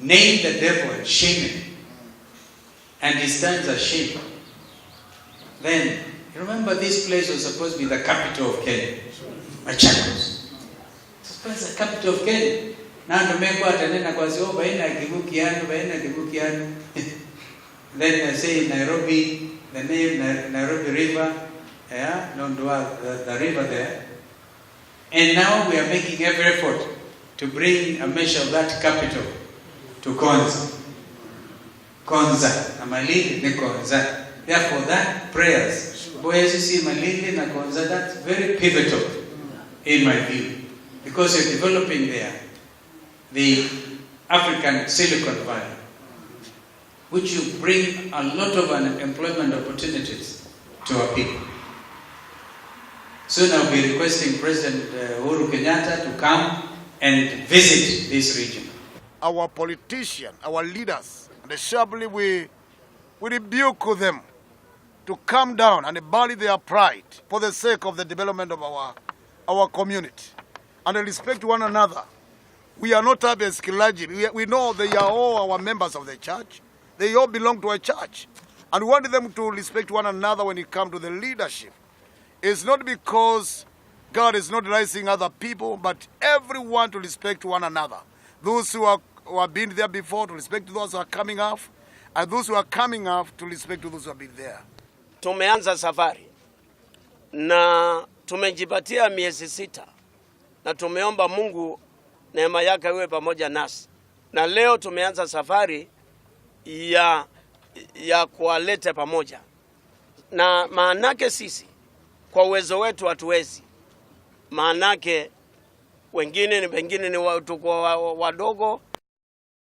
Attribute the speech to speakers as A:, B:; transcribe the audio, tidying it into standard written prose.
A: Name the devil and shame him. And he stands ashamed. Then, remember, this place was supposed to be the capital of Kenya. Machakos. Supposed to be the capital of Kenya. Na ndo atanena kwa sio baina kibukiano baina kibukiano. Then I say Nairobi, the name Nairobi River, yeah, no, the river there. And now we are making every effort to bring a measure of that capital to Konza. Konza. Na Malindi ni Konza. Therefore that prayers, Boyesisi Malindi na Konza, that's very pivotal in my view. Because you're developing there the African Silicon Valley, which will bring a lot of employment opportunities to our people. Soon I'll be requesting President Uhuru Kenyatta to come and visit this region.
B: Our politicians, our leaders, and sharply we rebuke them to come down and bury their pride for the sake of the development of our community and respect one another. We are not happy as clergy. We know they are all our members of the church. They all belong to a church. And we want them to respect one another when it comes to the leadership. It's not because God is not raising other people, but everyone to respect one another. Those who have been there before to respect those who are coming up, and those who are coming up to respect those who have been there.
C: Tumeanza safari na tumejipatia miezi 6 na tumeomba Mungu neema yake iwe pamoja nasi, na leo tumeanza safari ya kuwaleta pamoja, na maanake sisi kwa uwezo wetu hatuwezi, maanake wengine ni pengine ni tuko wadogo.